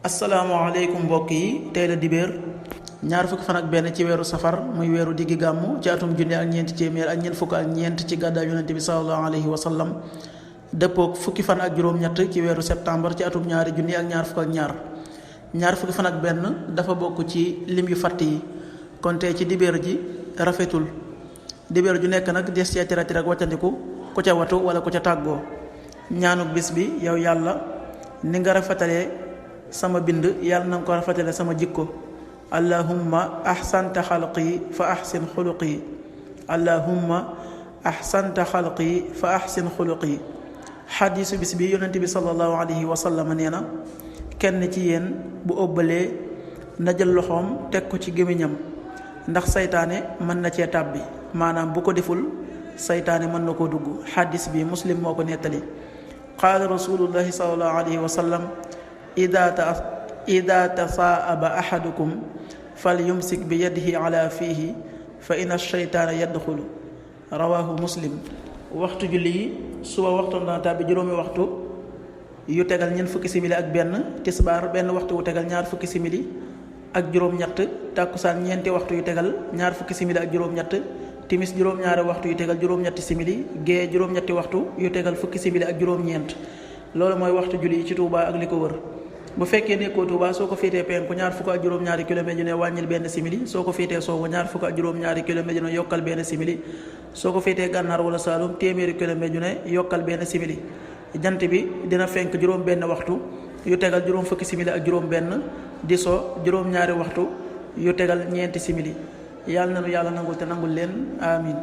asalaamaaleykum mbokk yi tey la dibéer ñaar fukki fan ak benn ci weeru safar muy weeru diggi gàmmu ci atum junne ak ñeenti téeméer ak ñeent fukk ak ñeent ci gàddaay yonente bi sallallahu alayhi wa sallam dëppook fukki fan ak juróom-ñett ci weeru septembre ci atum ñaari junni ak ñaar fukk ak ñaar fukki fan ak benn dafa bokk ci lim yu fatt yi kon tey ci dibéer ji rafetul dibéer ju nekk nag des cee tirati rek wàccandiku ku ca watu wala ku ca tàggoo ñaanuk bis bi yow yàlla ni nga rafetalee sama bind yàlla na nga ko rafetale sama jikko allahumma ahsanta xalqi fa ahsin xuluqi allahumma ahsanta xalqi fa ahsin xuluqi xadiisu bis bi yonent bi sallallahu alayhi wa sallam nee na kenn ci yéen bu ëbbalee na jël loxoom teg ko ci gémmiñam ndax saytaane mën na cee tàbbi maanaam bu ko deful saytaane mën na koo dugg xadis bi muslim moo ko nettali qaala rasulullahi sallallahu alayhi wa sallam ida tasaaba ahadukum fal yumsik bi yadihi ala fiihi fa inna sheytaana yadxulu rawahu muslim. waxtu julli yi suba waxtu dana tàbbi juróomi waxtu yu tegal ñeent fukki simili ak benn, tisbaar benn waxtu wu tegal ñaar fukki simili ak juróom-ñett, tàkkusaan ñeenti waxtu yu tegal ñaar fukki simili ak juróom-ñett, timis juróom-ñaari waxtu yu tegal juróom-ñetti simili, gée juróom-ñetti waxtu yu tegal fukki simili ak juróom-ñeent. loolu mooy waxtu julli yi ci Touba ak li ko wër. bu fekkee nekkoo Touba soo ko féetee penku ñaar fukk ak juróom-ñaari kilomètre yu ne wàññil benn simili, soo ko féetee sowwu ñaar fukk ak juróom-ñaari kilomètre yu ne yokkal benn simili, soo ko féetee gànnaar wala Saalum téeméeri kilomètre yu ne yokkal benn simili. jant bi dina fenk juróom benn waxtu yu tegal juróom fukki simili ak juróom benn, di so juróom-ñaari waxtu yu tegal ñeenti simili. yàlla na nu yàlla nangul te nangul leen amin.